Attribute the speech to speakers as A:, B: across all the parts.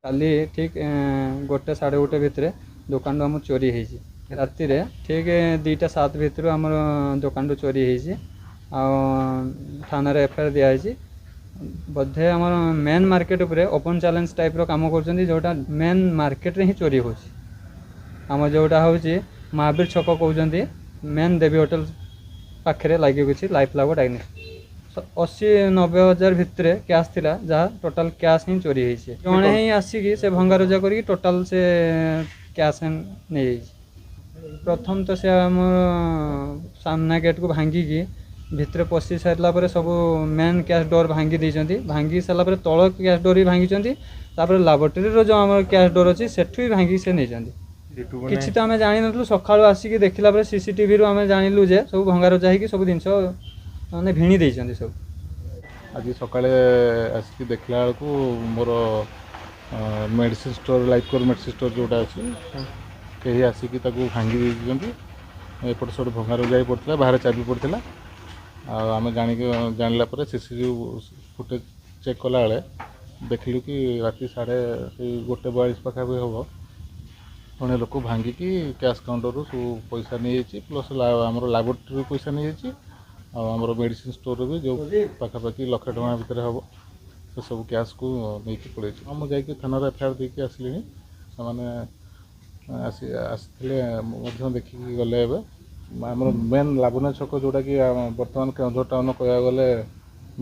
A: କାଲି ଠିକ୍ 1 1:30 ଭିତରେ ଦୋକାନରୁ ଆମର ଚୋରି ହେଇଛି। ରାତିରେ ଠିକ୍ 2ଟା 7 ଭିତରୁ ଆମର ଦୋକାନରୁ ଚୋରି ହେଇଛି, ଆଉ ଥାନାରେ ଏଫଆଇଆର୍ ଦିଆହେଇଛି। ବୋଧେ ଆମର ମେନ୍ ମାର୍କେଟ ଉପରେ ଓପନ୍ ଚ୍ୟାଲେଞ୍ଜ ଟାଇପ୍ର କାମ କରୁଛନ୍ତି, ଯେଉଁଟା ମେନ୍ ମାର୍କେଟରେ ହିଁ ଚୋରି ହେଉଛି। ଆମର ଯେଉଁଟା ହେଉଛି ମହାବୀର ଛକ କହୁଛନ୍ତି, ମେନ୍ ଦେବୀ ହୋଟେଲ ପାଖରେ ଲାଗିଛି ଲାଇଫ୍ ଲାବୋ ଡାଇଗ୍ନୋଷ୍ଟିକ୍। 80-90 ହଜାର ଭିତରେ କ୍ୟାସ୍ ଥିଲା, ଯାହା ଟୋଟାଲ୍ କ୍ୟାସ୍ ହିଁ ଚୋରି ହେଇଛି। ଜଣେ ହିଁ ଆସିକି ସେ ଭଙ୍ଗାରୁଜା କରିକି ଟୋଟାଲ୍ ସେ କ୍ୟାସ୍ ନେଇଯାଇଛି। ପ୍ରଥମ ତ ସେ ଆମ ସାମ୍ନା ଗେଟ୍କୁ ଭାଙ୍ଗିକି ଭିତରେ ପଶି ସାରିଲା ପରେ ସବୁ ମେନ୍ କ୍ୟାସ୍ ଡୋର୍ ଭାଙ୍ଗି ଦେଇଛନ୍ତି। ଭାଙ୍ଗି ସାରିଲା ପରେ ତଳ କ୍ୟାସ୍ ଡୋର୍ ବି ଭାଙ୍ଗିଛନ୍ତି। ତାପରେ ଲାବୋରେଟୋରୀର ଯେଉଁ ଆମର କ୍ୟାସ୍ ଡୋର୍ ଅଛି, ସେଠୁ ବି ଭାଙ୍ଗିକି ସେ ନେଇଛନ୍ତି। କିଛି ତ ଆମେ ଜାଣିନଥିଲୁ। ସକାଳୁ ଆସିକି ଦେଖିଲା ପରେ ସିସିଟିଭିରୁ ଆମେ ଜାଣିଲୁ ଯେ ସବୁ ଭଙ୍ଗାରୁଜା ହେଇକି ସବୁ ଜିନିଷ ମାନେ ଭିଣି ଦେଇଛନ୍ତି ସବୁ।
B: ଆଜି ସକାଳେ ଆସିକି ଦେଖିଲା ବେଳକୁ ମୋର medicine store, life core medicine store ଯେଉଁଟା ଅଛି, କେହି ଆସିକି ତାକୁ ଭାଙ୍ଗି ଦେଇଛନ୍ତି। ଏପଟ ସେପଟ ଭଙ୍ଗାରୁଜା ହେଇ ପଡ଼ିଥିଲା, ବାହାରେ ଚାବି ପଡ଼ିଥିଲା। ଆଉ ଆମେ ଜାଣିକି ଜାଣିଲା ପରେ ସିସିଟିଭି ଫୁଟେଜ୍ ଚେକ୍ କଲାବେଳେ ଦେଖିଲୁ କି ରାତି ସାଢ଼େ ସେଇ 1:42 ପାଖାପାଖି ହେବ, ଜଣେ ଲୋକ ଭାଙ୍ଗିକି କ୍ୟାସ୍ କାଉଣ୍ଟରରୁ ସବୁ ପଇସା ନେଇଯାଇଛି, ପ୍ଲସ୍ ଆମର ଲାବୋରେଟୋରୀ ପଇସା ନେଇଯାଇଛି, ଆଉ ଆମର ମେଡ଼ିସିନ ଷ୍ଟୋରରୁ ବି ଯେଉଁ ପାଖାପାଖି ଲକ୍ଷେ ଟଙ୍କା ଭିତରେ ହେବ, ସେସବୁ କ୍ୟାସ୍କୁ ନେଇକି ପଳେଇଛି। ହଁ, ମୁଁ ଯାଇକି ଥାନାରେ ଏଫଆଇଆର୍ ଦେଇକି ଆସିଲିଣି। ସେମାନେ ଆସି ଆସିଥିଲେ ମଧ୍ୟ, ଦେଖିକି ଗଲେ। ଏବେ ଆମର ମେନ୍ ଲାବଣ୍ୟ ଛକ, ଯେଉଁଟାକି ବର୍ତ୍ତମାନ କେଉଁଝର ଟାଉନ୍ କହିବାକୁ ଗଲେ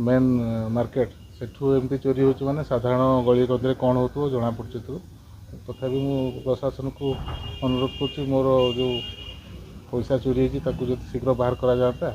B: ମେନ୍ ମାର୍କେଟ, ସେଠୁ ଏମିତି ଚୋରି ହେଉଛି ମାନେ ସାଧାରଣ ଗଳି କନ୍ଦିରେ କ'ଣ ହେଉଥିବ ଜଣାପଡ଼ୁଛି ଏଥିରୁ। ତଥାପି ମୁଁ ପ୍ରଶାସନକୁ ଅନୁରୋଧ କରୁଛି, ମୋର ଯେଉଁ ପଇସା ଚୋରି ହେଇଛି ତାକୁ ଯଦି ଶୀଘ୍ର ବାହାର କରାଯାଆନ୍ତା।